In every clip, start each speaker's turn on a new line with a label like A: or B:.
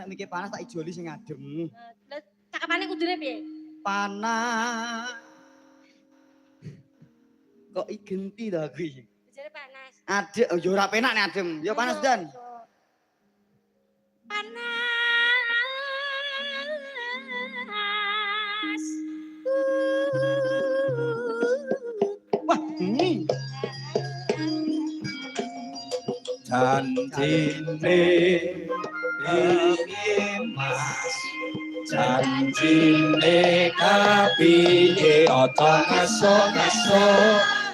A: nek mike panas tak ijoli sing adem.
B: Lah cakepane kudune piye?
A: Panas. Kok igenti to aku iki?
B: Jare panas.
A: Adem, oh, ya ora penak nek adem. Ya panas Dan.
B: Panas.
A: Wah,
C: Janjine piye Mas, janjine kapiye, aja ngeso-ngeso,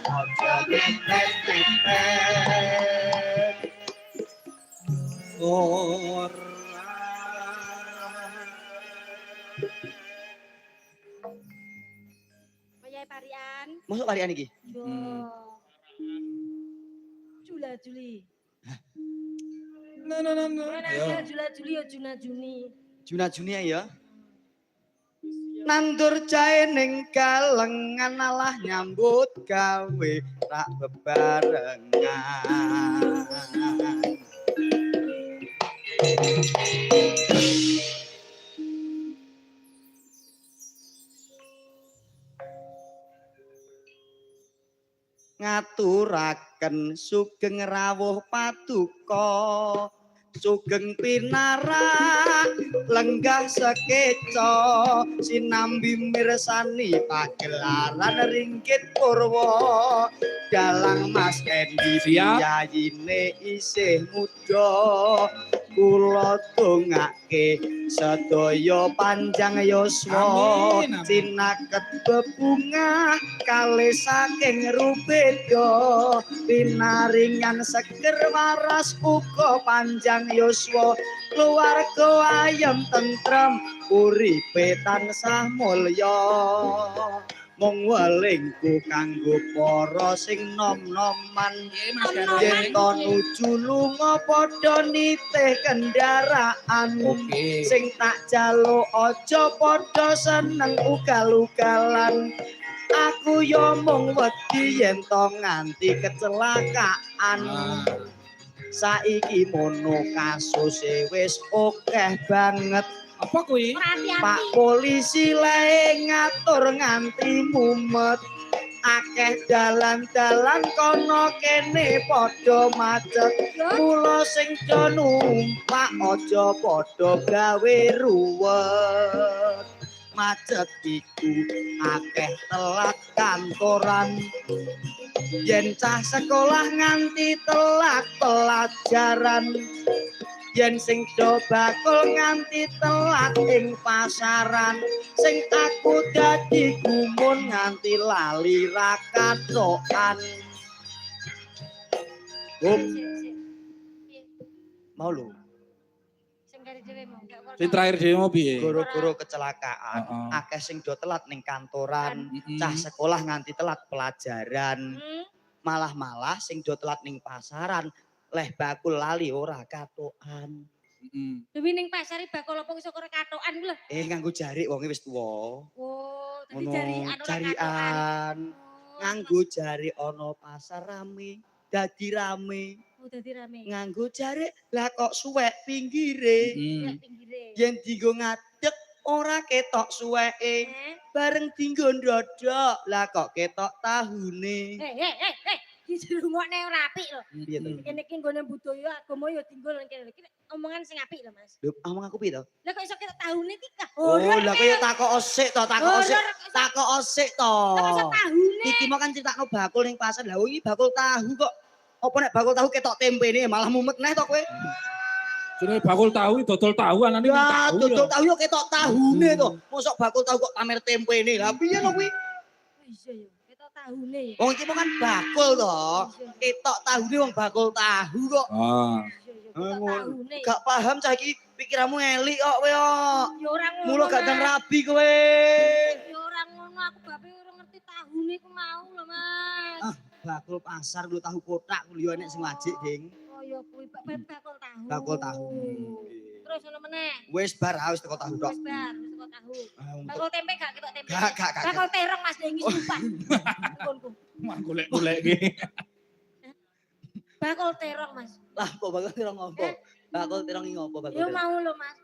C: aja mepet-mepet. Ora
B: Wayahe parian.
A: Mosok parian iki?
B: Yo. Jula Juli.
C: No no no no.
B: Ora Jula Juli ya Juna Juni.
A: Juna Juni ya. Nandur jae ning galengan alah nyambut gawe rak bebarengan. Ngaturaken sugeng rawuh paduka, sugeng pinarak lenggah sekeca, sinambi mirsani pagelaran ringgit purwa. Dalang Mas Endi piyayine isih muda, kula dongake sedaya panjang yuswa, cinaket bebungah kalih saking rubeda, pinaringan seger waras uga panjang yuswa, keluarga ayem tentrem uripe tansah mulya. Mung welingku kanggo para sing nom-noman, yen to nuju lunga padha nitih kendaraan. Sing tak jaluk aja padha seneng ugal-ugalan, aku yo mung wedi yen to nganti kecelakaan. Saiki mono kasuse wis akeh banget.
C: Apa kuwi?
A: Pak polisi lae ngatur nganti mumet, akeh dalan-dalan kono kene padha macet. Mula sing do numpak aja padha gawe ruwet. Macet iku akeh telat kantoran, yen cah sekolah nganti telat pelajaran, yen sing do bakul nganti telat ing pasaran, sing aku dadi gumun nganti lali ra kathokan. Mau lho.
C: Sing terakhir dhewe mau piye?
A: Goro-goro kecelakaan, akeh sing do telat ning kantoran, cah sekolah nganti telat pelajaran, malah-malah sing do telat ning pasaran, leh bakul lali ora katokan.
B: Dewi ning pasar bakul apa iso ora katokan ku lho.
A: Nganggo jarik wonge wis tuwa.
B: Oh, dadi jarikan ora
A: katokan. Nganggo jarik ana pasar rame, dadi rame.
B: Oh, dadi rame.
A: Nganggo jarik lah kok suwek pinggire. Yen dienggo ngadeg ora ketok suweke. Bareng dienggo ndodok lah kok ketok tahune.
B: Dirungokne ora apik lho.
A: Piye to?
B: Kene iki nggone budaya agama ya dienggo nang kene. Iki omongan sing apik lho, Mas.
A: Lho, omong aku piye to?
B: Lah kok iso ketok tahune iki kah?
A: Oh, lah kowe ya takok sik to, takok sik. Takok sik to.
B: Lah kok iso tahune?
A: Iki mau kan critakno bakul ning pasar. Lah iki bakul tahu kok. Apa nek bakul tahu ketok tempene malah mumet neh to kowe.
C: Jenenge bakul tahu dodol tahu anane tahu.
A: Dodol tahu yo ketok tahune to. Mosok bakul tahu kok pamer tempene. Lah piye to kuwi?
B: Iya ya. Tahune.
A: Wong iki kan bakul to. Ketok tahune wong bakul tahu kok.
C: Ah.
A: Gak paham cah iki, pikiranmu elik kok kowe kok.
B: Ya ora ngono.
A: Mulo gak ndang rabi kowe.
B: Ya ora ngono, aku bape ora ngerti tahune ku mau lho, Mas.
A: Ah, bakul pasar lho tahu kotak ku lho enek sing wajik, Ding.
B: Oh ya kuwi bakul tahu.
A: Bakul tahu.
B: Terus ono meneh.
A: Wis bar wis teko tahu tok.
B: Wis bar, wis teko tahu. Bakul tempe gak ketok tempe.
A: Gak.
B: Bakul terong Mas Dengi sumpah. Nggonku.
C: Mak golek-golek iki.
B: Bakul terong Mas.
A: Lah kok bakul terong ngopo? Bakul terong iki ngopo bakul?
B: Ya mau lho Mas.